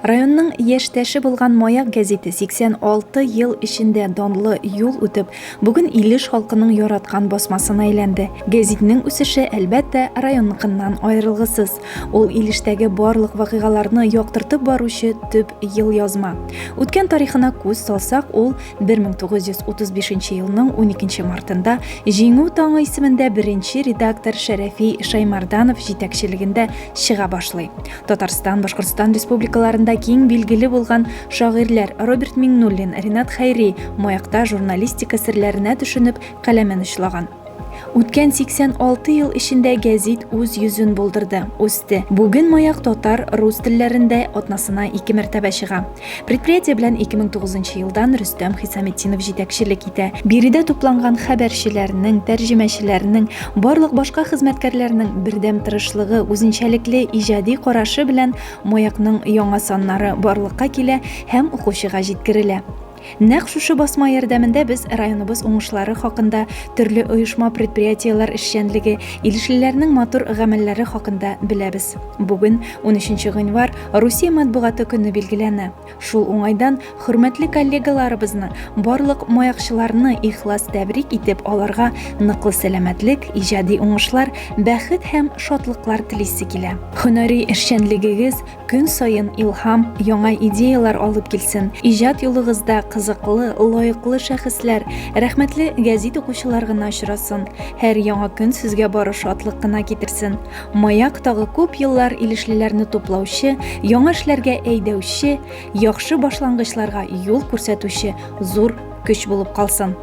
Районның яшьтәше булган Маяк гәзите 86 ел эчендә данлы юл үтеп, бүген Илеш халкының яраткан басмасына әйләнде. Гәзитнең үсеше, әлбәттә, районныкыннан аерылгысыз. Ул Илештәге барлык вакыйгаларны яктыртып баручы төп елъязма. Үткән тарихына күз салсак, ул 1935 елның 12 мартында Җиңү таңы исемендә беренче редактор Шәрәфи Шаймарданов җитәкчелегендә чыга башлый. Татарстан, Башкортстан республикаларында киң билгеле булган шагыйрьләр Роберт Миңнуллин, Ринат Хәйри Маякта журналистика серләренә төшенеп, каләмен очлаган. Үткән 86 ел эчендә гәзит үз йөзен булдырды, үсте. Бүген Маяк татар, рус телләрендә атнасына ике мәртәбә чыга. Предприятие белән 2009 елдан Рөстәм Хисаметдинов җитәкчелек итә. Биредә тупланган хәбәрчеләрнең, тәрҗемәчеләрнең, барлык башка хезмәткәрләрнең бердәм тырышлыгы, үзенчәлекле иҗади карашы белән Маякның яңа саннары барлыкка килә һәм укучыга җиткерелә. Нәкъ шушы басма ярдәмендә без районыбыз уңышлары хакында, төрле оешма-предприятиеләр эшчәнлеге, илешлеләрнең матур гамәлләре хакында беләбез. Бүген, 13 гыйнвар, Русия матбугаты көне билгеләнә. Шул уңайдан хөрмәтле коллегаларыбызны, барлык маякчыларны ихлас тәбрик итеп, аларга ныклы сәламәтлек, иҗади уңышлар, бәхет һәм шатлыклар телисе килә. Һөнәри эшчәнлегегез Көн саен илһам, яңа идеяләр алып килсен. Иҗат юлыгызда кызыклы, лаеклы шәхесләр, рәхмәтле гәзит укучылар гына очрасын. Һәр яңа көн сезгә бары шатлык кына китерсен. Маяк тагы күп еллар илешлеләрне туплаучы, яңа эшләргә әйдәүче, яхшы башлангычларга юл күрсәтүче зур көч булып калсын.